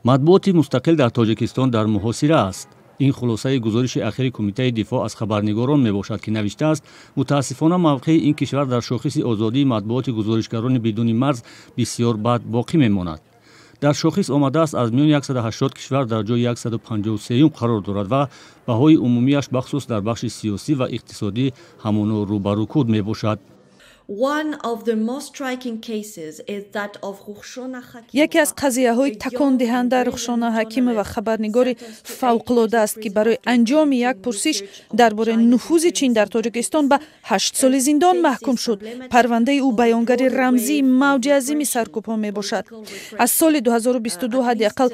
Матбуоти мустақил дар Тоҷикистон дар муҳосира аст. Ин хулосаи гузориши ахири Кумитаи дифоъ аз хабарнигорон мебошад, ки навиштааст: мутаассифона, мавқеи ин кишвар дар шохиси озодии матбуоти гузоришгарони бидуни марз бисёр бад боқӣ мемонад. Дар шохис омадааст, аз миёни 180 кишвар дар ҷои 153 қарор дорад ва баҳои умумиаш, бахусус дар бахши сиёсӣ ва иқтисодӣ, ҳамоно рӯ ба рукуд мебошад. One of the most striking cases is that of Rukhshona. Яке аз қазияҳои такондиҳанда Рухшона Ҳакимова, хабарнигори фавқулода аст, ки барои анҷоми як пурсиш дар бораи нуфузи Чин дар Тоҷикистон ба 8 соли зиндон маҳкум шуд. Парвандаи ӯ баёнгари рамзии мавҷи азими саркӯбҳо мебошад. Аз соли 2022 ҳадди ақал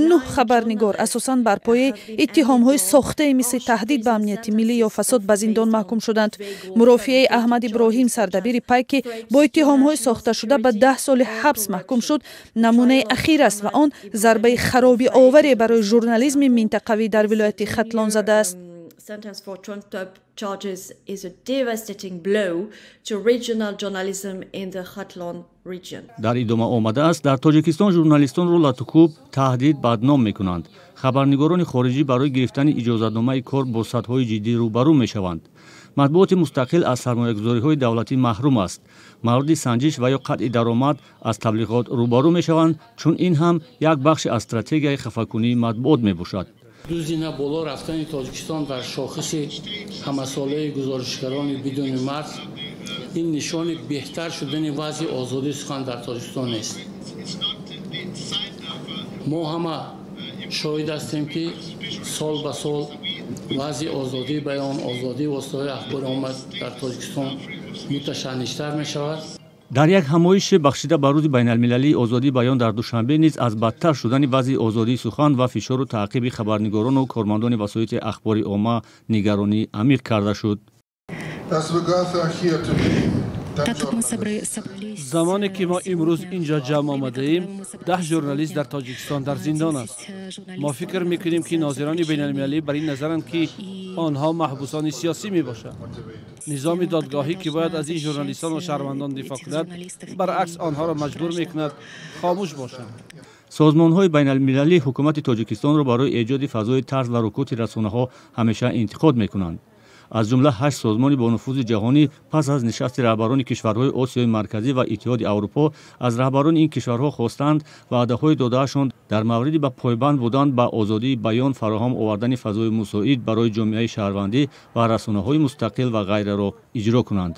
нӯҳ хабарнигор асосан бар пояи иттиҳомҳои сохтаи мисли таҳдид ба амнияти миллӣ ё фасод ба зиндон маҳкум шуданд. Мурофиаи Аҳмад Иброҳим, сардабири Пайк, ки бо иттиҳомҳои сохташуда ба 10 соли ҳабс маҳкум шуд, намунаи ахир аст ва он зарбаи харобиоваре барои журнализми минтақавӣ дар вилояти Хатлон задааст. Sentence for trumped-up charges is a devastating blow to regional journalism in the Khatlon region. Дар идома омадааст, дар Тоҷикистон журналистонро латукӯб, таҳдид, бадном мекунанд. Хабарнигорони хориҷӣ барои гирифтани иҷозатномаи кор бо садҳои ҷиддӣ рӯбарӯ мешаванд. Матбуоти мустақил аз сармоягузориҳои давлатӣ маҳрум аст, мавриди санҷиш ва ё қатъи даромад аз таблиғот рӯбарӯ мешаванд, чун ин ҳам як бахши аз стратегияи хафакунии матбуот мебошад. Ду зина боло рафтани Тоҷикистон дар шохиси ҳамасолаи гузоришгарони бидуни марз ин нишони беҳтар шудани вазъи озодии сухан дар Тоҷикистон нест. Мо ҳама шоҳид ҳастем, ки сол ба сол вазъи озодии баён, озодии воситаҳои ахбори омма дар Тоҷикистон муташанниҷтар мешавад. Дар як ҳамоиши бахшида ба Рӯзи байналмилалии озодии баён дар Душанбе низ аз бадтар шудани вазъи озодии сухан ва фишору таъқиби хабарнигорону кормандони васоити ахбори омма нигаронӣ амиқ карда шуд. Замоне ки мо имрӯз инҷо ҷамъ омадаем, 10 журналист дар Тоҷикистон дар зиндон аст. Мо фикр мекунем, ки нозирони байналмилалӣ бар ин назаранд, ки онҳо маҳбусони сиёсӣ мебошанд. Низоми додгоҳӣ, ки бояд аз ин журналистон ва шаҳрвандон дифоъ кунад, баръакс онҳоро маҷбур мекунад хомӯш бошанд. Созмонҳои байналмилалӣ ҳукумати Тоҷикистонро барои эҷоди фазои тарс ва рукути расонаҳо ҳамеша интиқод мекунанд. Аз ҷумла ҳашт созмони бонуфузи ҷаҳонӣ пас аз нишасти раҳбарони кишварҳои Осиёи Марказӣ ва Иттиҳоди Аврупо аз раҳбарони ин кишварҳо хостанд ваъдаҳои додаашон дар мавриди ба пойбанд будан ба озодии баён, фароҳам овардани фазои мусоид барои ҷомеаи шаҳрвандӣ ва расонаҳои мустақил ва ғайраро иҷро кунанд.